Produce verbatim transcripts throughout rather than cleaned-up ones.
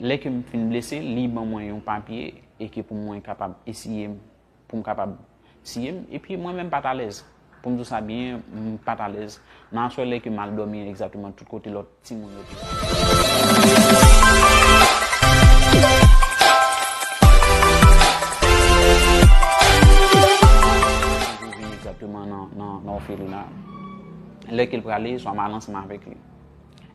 Lè ke m fin blese, li ban mwen yon papye e ke pou mwen kapab esiye m, pou m kapab siye m. Epi mwen menm m pa t alèz. Pou m di w sa byen, m pa t alèz. Nan aswè lè ke m al dòmi egzakteman tout kote lòt timoun yo te ye. Toujou vin egzakteman nan, nan, nan òfelina. Lè ke l prale, swa m al ansanm avèk li.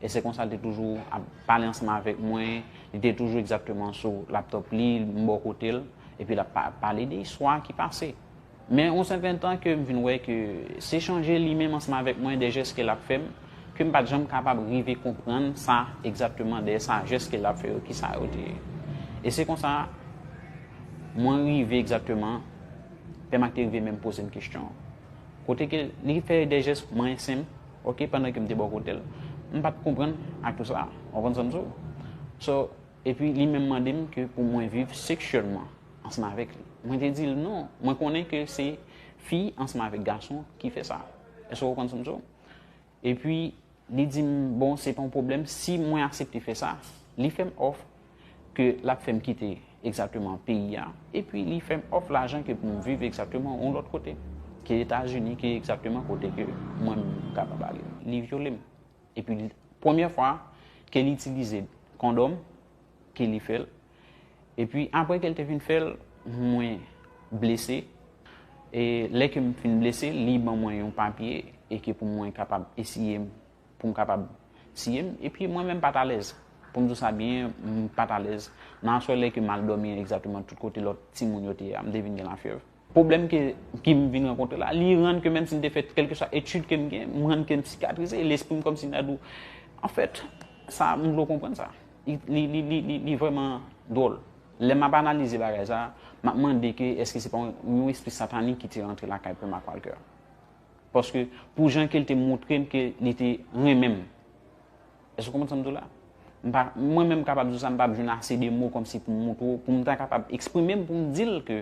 E se konsa l te toujou ap pale ansanm avèk mwen, li te toujou egzakteman sou laptòp li, m bò kote l, epi l ap pa-, pale de istwa ki pase. Men yon sèten tan ke m vin wè ke se chanje li menm ansanm avèk mwen, de jès ke l ap fè m, ke m pa t janm kapab rive konprann sa egzakteman, de sa jès ke l ap fè yo, ki sa yo te ye. E se konsa, mwen rive egzakteman, Pè Mak te rive menm poze m kesyon. Kote ke li fè de jès mwen senp, oke, pandan ke m te bò kote l. M pa t konprann ak tou sa. W konprann sa m di w? So, epi li menm mande m ke pou mwen viv seksyèlman ansanm avèk li. Mwen te di l non. Mwen konnen ke se fi ansanm avèk gason ki fè sa. Èske w konprann sa m di w? Epi, li di m, bon, se pa yon pwoblèm si mwen aksepte fè sa. Li fè m òf ke l ap fè m kite egzakteman peyi a. Epi, li fè m òf lajan ke pou m viv egzakteman yon lòt kote. Ke Etazini, ke egzakteman kote ke mwen m kapab ale. Li vyole m. Epi, li, premyè fwa ke li itilize kondòm, ke li fè l. Epi, apre ke l te fin fè l, mwen blese. E lè ke m fin blese, li ban mwen yon papye e ke pou mwen kapab esiye m, pou m kapab siye m. Epi, mwen menm m pa t alèz. Pou m di w sa byen, m pa t alèz. Nan aswè lè ke m al dòmi egzakteman tout kote lòt timoun yo te ye a, m te vin gen lafyèv. Pwoblèm ke, ke m vin rankontre la, li rann ke menm si m te fè kèlkeswa etid ke m gen, m rann ke m sikatrize, lespri m kòmsi m ta di w, anfèt, sa, m vle w konprann sa. Li, li, li, li, li, li vrèman dwòl. Lè m ap analize bagay sa, m ap mande ke èske se pa yon, yon espri satanik ki te rantre lakay Pè Marc Walker. Paske pou jan ke l te montre m ke li te renmen m. Èske w konprann sa m di w la? M pa, mwen menm m kapab di w sa, m p ap jwenn ase de mo kòmsi pou m montre w, pou m ta kapab eksprime m, pou m di l ke,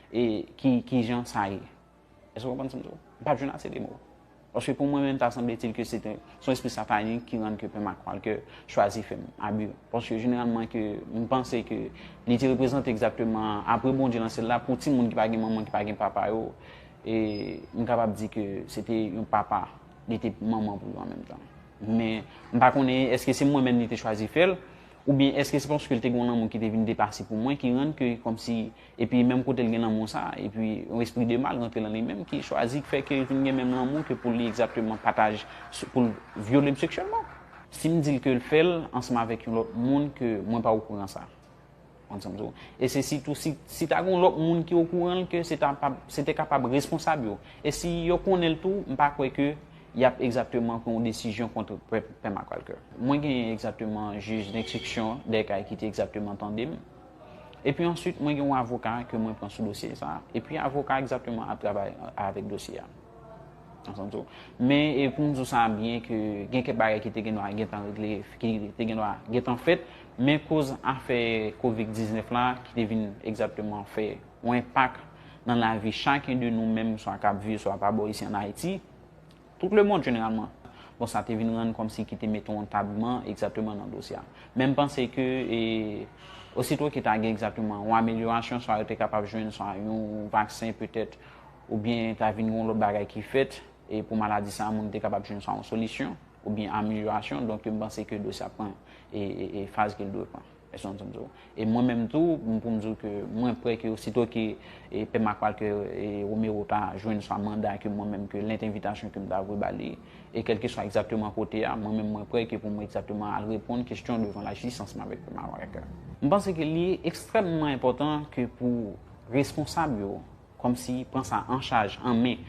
e, ki, ki jan sa ye. Èske w konprann sa m di w? M p ap jwenn ase de mo. Paske pou mwen menm, ta sanble-t-il ke se te, se yon espri satanik ki rann ke Pè Marc Walker chwazi fè m abi. Paske jeneralman ke m panse ke li te reprezante egzakteman, apre Bondye nan syèl la, pou timoun ki pa gen manman, ki pa gen papa yo, e m kapab di ke se te yon papa, li te manman pou yo an menm tan. Men, m pa konnen èske se mwen menm li te chwazi fè l, oubyen èske se paske l te gen yon lanmou ki te vin depase pou mwen, ki rann ke kòmsi, epi menm kote l gen lanmou sa, epi yon espri de mal rantre nan li menm, ki chwazi fè ke l vin gen menm lanmou ke pou li egzakteman pataje, pou l vyole m seksyèlman. Si m di l ke l fè l ansanm avèk yon lòt moun ke mwen pa okouran sa. Konn sa m di w. E se sitou si, si ta gen yon lòt moun ki okouran l ke se ta pa, se te kapab responsab yo. E si yo konnen l tou, m pa kwè ke y ap egzakteman pran yon desizyon kont Pè, Pè Marc Walker. Mwen genyen egzakteman jij denstriksyon Dèkay ki te egzakteman tande m. Epi answit, mwen gen yon avoka ke mwen pran sou dosye sa. Epi avoka egzakteman ap travay avèk dosye a. Ansanm tou. Men, e, pou m di w sa byen ke gen kèk bagay ki te gen dwa gentan regle, ki te gen dwa gentan fèt, men koz afè kovid diznèf la, ki te vin egzakteman fè yon enpak nan lavi chaken de nou menm, swa k ap viv, swa pa bò isi ann Ayiti, tout lemonn jeneralman. Bon, sa te vin rann kòmsi ki te mete yon antabman egzakteman nan dosye a. Men m panse ke, e, osito ke ta gen egzakteman yon amelyorasyon, swa yo te kapab jwenn swa yon vaksen petèt, oubyen ta vin gen yon lòt bagay ki fèt, e pou maladi sa a, moun te kapab jwenn swa yon solisyon, oubyen amelyorasyon. Donk, m panse ke dosye a pran, e, e, e faz ke l dwe pran. Èske w konprann sa m di w? E mwen menm tou, m, pou m di w ke mwen prè ke osito ke, e, Pè Marc Walker, e, Romero ta jwenn swa manda ke mwen menm, ke lèt envitasyon ke m ta voye ba li, e kèlkeswa egzakteman kote a, mwen menm mwen prè ke pou mwen egzakteman al reponn kesyon devan lajistis ansanm avèk Pè Marc Walker. M panse ke li ekstrèmman enpòtan ke pou responsab yo, kòmsi pran sa an chaj, an men.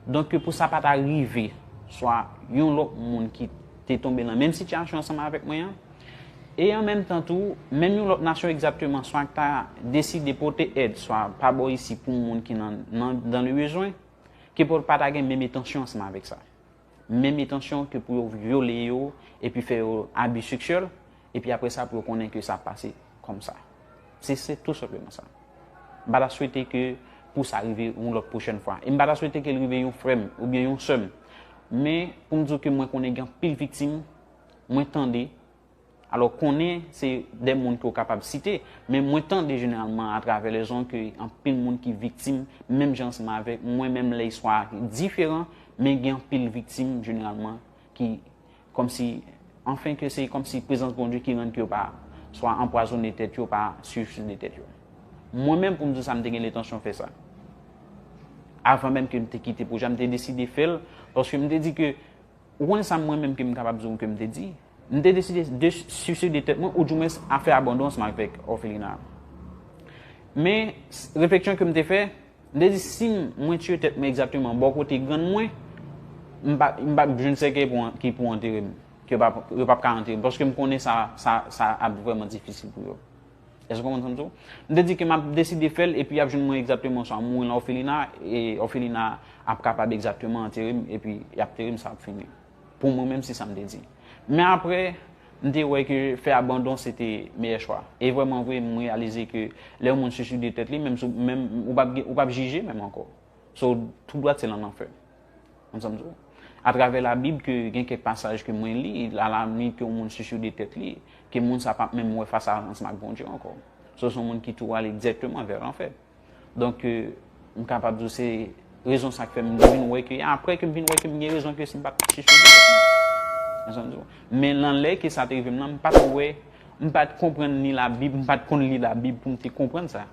Donk, ke pou sa pa ta rive, swa yon lòt moun ki te tonbe nan menm sitiyasyon ansanm avèk mwen an, e an menm tan tou, menm yon lòt nasyon egzakteman, swa k ta deside pote èd, swa pa bò isi pou moun ki nan, nan, dans le besoin, ke pou pa ta gen menm etansyon ansanm avèk sa. Menm etansyon ke pou yo vyole yo, epi fè yo abi seksyèl, epi apre sa pou yo konnen ke sa pase kòmsa. Se, se tou senpleman sa. M pa ta swete ke pou sa rive yon lòt pwochèn fwa. E m pa ta swete ke l rive yon frè m oubyen yon sè m. Men, pou m di w ke mwen konnen gen anpil viktim, mwen tande, Alò, konnen se de moun ke w kapab site, men mwen tande jeneralman atravè lezon ke anpil moun ki viktim, menm jan ansanm avèk mwen, menm lè istwa diferan, men gen anpil viktim jeneralman ki kòmsi, anfen, ke se kòmsi prezans Bondye ki rann ke yo pa swa anpwazonnen tèt yo, pa siside tèt yo. Mwen menm, pou m di sa, m te gen lentansyon fè sa. Avan menm ke m te kite pwojè a, m te deside fè l, paske m te di ke, ou konnen sa mwen menm ke m kapab di w ke m te di? M te deside de siside tèt mwen, oudimwens a fè abandon ansanm avèk òfelina. Men, refleksyon ke m te fè, m te di, si mwen tiye tèt mwen egzakteman bò kote grann mwen, m pa, m pa jwenn sèkèy pou, ki pou antere m, ke yo p ap, yo p ap ka antere m, paske m konnen sa, sa, sa ap vrèman difisil pou yo. Èske w konprann sa m di w? M te di ke m ap deside fè l, epi y ap jwenn mwen egzakteman, swa m mouri nan òfelina, e òfelina ap kapab egzakteman antere m, epi y ap antere m, sa ap fini. Pou mwen menm, se sa m te di. Men apre, m te wè ke fè abandon se te meyè chwa. E vrèman vre, m reyalize ke lè yon moun siside tèt li, menm si, menm, ou p ap, ou p ap jije menm ankò. So, tout dwat se lan anfè. Konn sa m di w? Atravè Labib, ke gen kèk pasaj ke mwen li, alamit ke yon moun siside tèt li, ke moun sa p ap menm wè fas a ansanm ak Bondye ankò. So, se yon moun ki tou ale dirèkteman vè lanfè. Donk, euh, m kapab di w se rezon sa k fè m vin wè ke, apre ke m vin wè ke m gen rezon ke si m pa t siside tèt mwen. Konn sa m di w? Men nan lè ke sa te rive m nan, m pa t wè, m pa t konprann ni Labib, m pa t konn li Labib pou m te konprann sa.